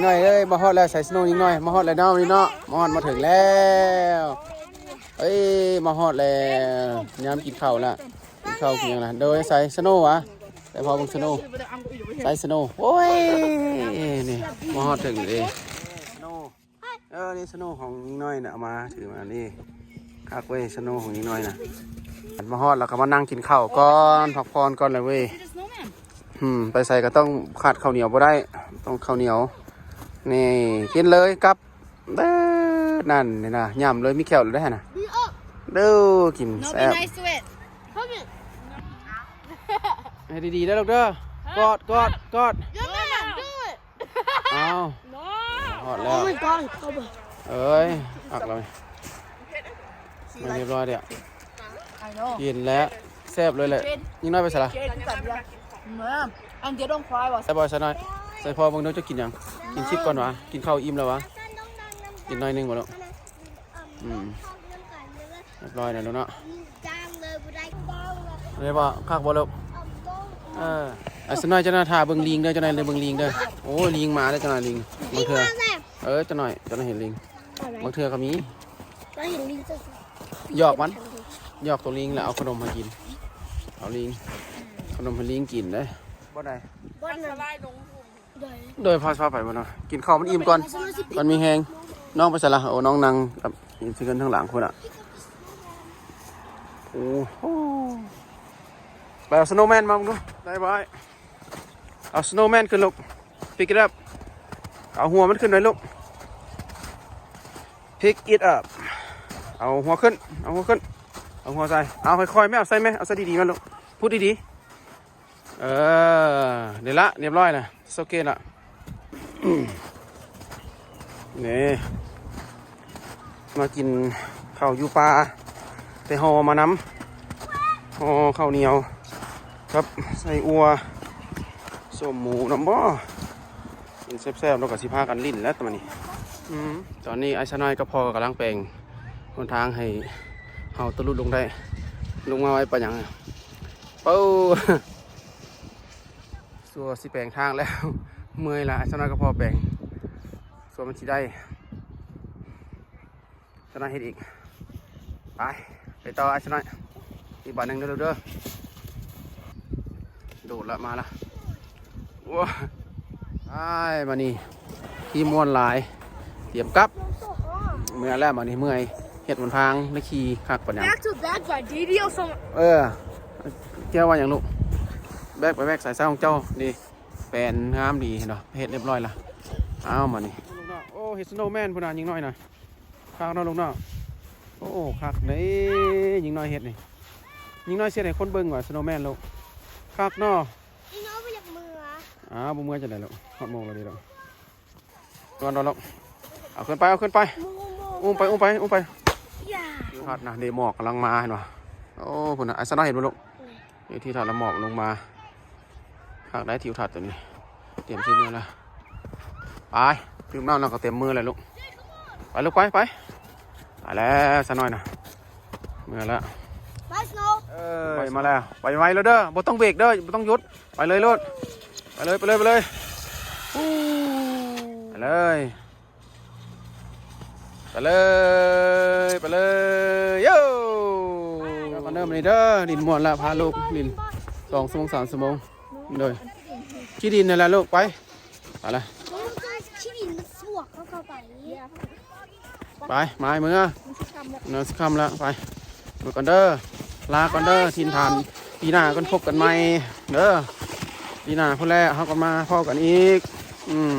ນ້ອຍເອີຍ ມາຮອດແລ້ວ ໃສ່ສະໂນຍິງນ້ອຍ ມາຮອດແລ້ວເນາະ ນີ້ເນາະ ມາຮອດມາເຖິງແລ້ວ ເອີຍ ມາຮອດແລ້ວ ຍາມກິນເຂົ້າລະ ກິນເຂົ້າກິນຫຍັງລະ ໂດຍໃສ່ສະໂນຫວາ ໃສ່ພໍ່ເບິ່ງສະໂນ ໃສ່ສະໂນ ໂອ້ຍ ນີ້ ມາຮອດເຖິງເດ້ ເອີ ນີ້ສະໂນຂອງຍິງນ້ອຍນະ ເອົາມາ ຖືມານີ້ ຄັກເວີຍ ສະໂນຂອງຍິງນ້ອຍນະ ມາຮອດແລ້ວກໍມານັ່ງກິນເຂົ້າກ່ອນ ພັກຜ່ອນກ່ອນແຫຼະເວີຍ ອືມ ໄປໃສກໍຕ້ອງຂາດເຂົ້າໜຽວບໍ່ໄດ້ ຕ້ອງເຂົ້າໜຽວ ນີ້ ກິນເລີຍ ກັບ ເດີ ນັ້ນ ນີ້ນະ ຫຍ້ຳເລີຍ ມີແຂ້ວເລີຍໄດ໋ຫັ້ນນະ ເດີ ກິນແຊບ ໃຫ້ດີໆເດີລູກເດີ ກອດ ກອດ ກອດ ເອົາ ຮອດແລ້ວ ເອີຍ ອັກແລ້ວ ຮຽບຮ້ອຍເດ້ ກິນແລ້ວ ແຊບເລີຍແຫຼະ ຍິງນ້ອຍໄປໃສລະ ໃສ່ບໍ່ ໃສ່ນ້ອຍ ໃສ່ພໍ່ເບິ່ງດູ ເຈົ້າກິນຫຍັງ ກິນຊິບກ່ອນຫວາ ກິນເຂົ້າອີ່ມແລ້ວຫວາ ກິນໜ້ອຍໜຶ່ງບໍ່ລູກ ອືມ ຮຽບຮ້ອຍແລ້ວເນາະ ເລີຍບໍ່ ຄັກບໍ່ລູກ ເອີ ໄອ້ສະນ້ອຍ ເຈົ້າໜ້າຖ້າເບິ່ງລີງເດີ ເຈົ້າໜ້ອຍເບິ່ງລີງເດີ ໂອ້ຍ ລີງມາເດີ ເຈົ້າໜ້ອຍ ລີງ ບາງເທື່ອ ເອີ ເຈົ້າໜ້ອຍ ເຈົ້າໜ້ອຍເຫັນລີງ ບາງເທື່ອກໍມີ ຢອກມັນ ຢອກໂຕລີງ ແລ້ວເອົາຂະໜົມໃຫ້ກິນ ເອົາລີງ ຂະໜົມໃຫ້ລີງກິນເດ້ ບ່ອນໃດ ບ່ອນນັ້ນ ໂດຍພາ ພາໄປບໍ່ເນາະ ກິນເຂົ້າມັນອີ່ມກ່ອນ ມັນມີແຮງ ນ້ອງໄປໃສລະ ໂອ້ ນ້ອງນັ່ງກັບ ຢູ່ເທິງເຮືອນທາງຫຼັງພຸ້ນນະ ໂອ້ໂຫ ໄປເອົາສະໂນແມນມາເບິ່ງດູ ໄດ້ບໍ່ອ້າຍ ເອົາສະໂນແມນຂຶ້ນລູກ pick it up ເອົາຫົວມັນຂຶ້ນໜ້ອຍລູກ pick it up ເອົາຫົວຂຶ້ນ ເອົາຫົວຂຶ້ນ ເອົາຫົວໃສ່ ເອົາຄ່ອຍໆ ແມ່ ເອົາໃສ່ແມ່ ເອົາໃສ່ດີໆ ມາລູກ ພຸດດີໆ ເອີ ນີ້ລະ ຮຽບຮ້ອຍລະ ໂອເຄລະ ນີ້ ມາກິນເຂົ້າຢູ່ປ່າ ໄປຫໍ່ມານຳ ຫໍ່ເຂົ້າໜຽວກັບໄສ້ອົ່ວ ສົ້ມໝູນຳບໍ່ ກິນແຊບໆ ແລ້ວກໍຊິພາກັນຫຼິ້ນແລ້ວຕອນນີ້ ອືມ ຕອນນີ້ອ້າຍສາວນ້ອຍກັບພໍ່ກໍກຳລັງແປງຫົນທາງໃຫ້ເຮົາຕະລຸດລົງໄດ້ ລົງມາໄວປານຫຍັງ ເປົາ ຊົ່ວຊິແປງທາງແລ້ວ ເມື່ອຍລະ ອ້າຍສາວນ້ອຍກັບພໍ່ແປງ ຊົ່ວມັນຊິໄດ້ ສາວນ້ອຍເຮັດອີກ ໄປ ໄປຕໍ່ອ້າຍສາວນ້ອຍ ອີກບາດໜຶ່ງເດີລູກເດີ ໂດດລະ ມາລະ ໂອ້ຍ ໄປ ບາດນີ້ ທີ່ມ່ວນຫຼາຍ ຕຽມກັບ ເມື່ອຍແລ້ວ ບາດນີ້ເມື່ອຍ ເຮັດຫົນທາງ ໄດ້ຂີ່ຄັກປານຫຍັງ Back to back by D D O ເອີ ແກ້ວວ່າຫຍັງລູກ ແບກໄປແບກສາຍຊາຂອງເຈົ້າ ນີ້ ແປນງາມດີເນາະ ເຮັດຮຽບຮ້ອຍລະ ເອົາ ມານີ້ ໂອ້ ເຮັດສະໂນແມນພຸ້ນນະ ຍິງນ້ອຍນະ ຄັກເນາະລູກເນາະ ໂອ້ ຄັກເດ້ ຍິງນ້ອຍເຮັດນີ້ ຍິງນ້ອຍຊິເຮັດໃຫ້ຄົນເບິ່ງວ່າສະໂນແມນລູກ ຄັກເນາະ ອີໂນບໍ່ຢາກເມືອ ອ້າວ ບໍ່ເມືອຈັ່ງໃດລູກ ຮອດໂມງແລ້ວເດ້ລູກ ນອນ ນອນລູກ ເອົາຂຶ້ນໄປ ເອົາຂຶ້ນໄປ ອຸ້ມໄປ ອຸ້ມໄປ ອຸ້ມໄປ ຍາ ທິວທັດນະ ເດ ໝອກກຳລັງມາ ເຫັນບໍ່ ໂອ້ ພຸ້ນນະ ອ້າຍສາວນ້ອຍເຫັນບໍ່ລູກ ນີ້ ທິວທັດລະໝອກລົງມາ ຄັກໄດ໋ທິວທັດຕົວນີ້ ຕຽມຊິເມືອລະ ໄປ ດື່ມນ້ຳແລ້ວກໍຕຽມເມືອແລ້ວລູກ ໄປລູກ ໄປ ໄປ ໄປແລ້ວສາວນ້ອຍນະ ເມືອແລ້ວ ໄປສະໂນ ເອີຍ ມາແລ້ວ ໄປໄວແລ້ວເດີ ບໍ່ຕ້ອງເບຣກເດີ ບໍ່ຕ້ອງຢຸດ ໄປເລີຍໂລດ ໄປເລີຍ ໄປເລີຍ ໄປເລີຍ ໄປເລີຍ ໄປເລີຍ ໄປເລີຍ ໂຢ ໄປກ່ອນເດີ ມື້ນີ້ເດີ ຫຼິ້ນມ່ວນລະ ພາລູກຫຼິ້ນສອງຊົ່ວໂມງ ສາມຊົ່ວໂມງ ໂດຍ ຂີ້ດິນນັ້ນລະລູກ ໄປ ໄປລະ ຂີ້ດິນມັນສວກເຂົ້າ ເຂົ້າໄປ ໄປ ມາໃຫ້ເມືອ ເນາະ ຊິຄ່ຳລະ ໄປ ເມືອກ່ອນເດີ ລາກ່ອນເດີ ຖິ່ນຖານ ປີໜ້າກ່ອນ ພົບກັນໃໝ່ເດີ ປີໜ້າພຸ້ນແຫຼະ ເຮົາກໍມາພໍ້ກັນອີກ ອືມ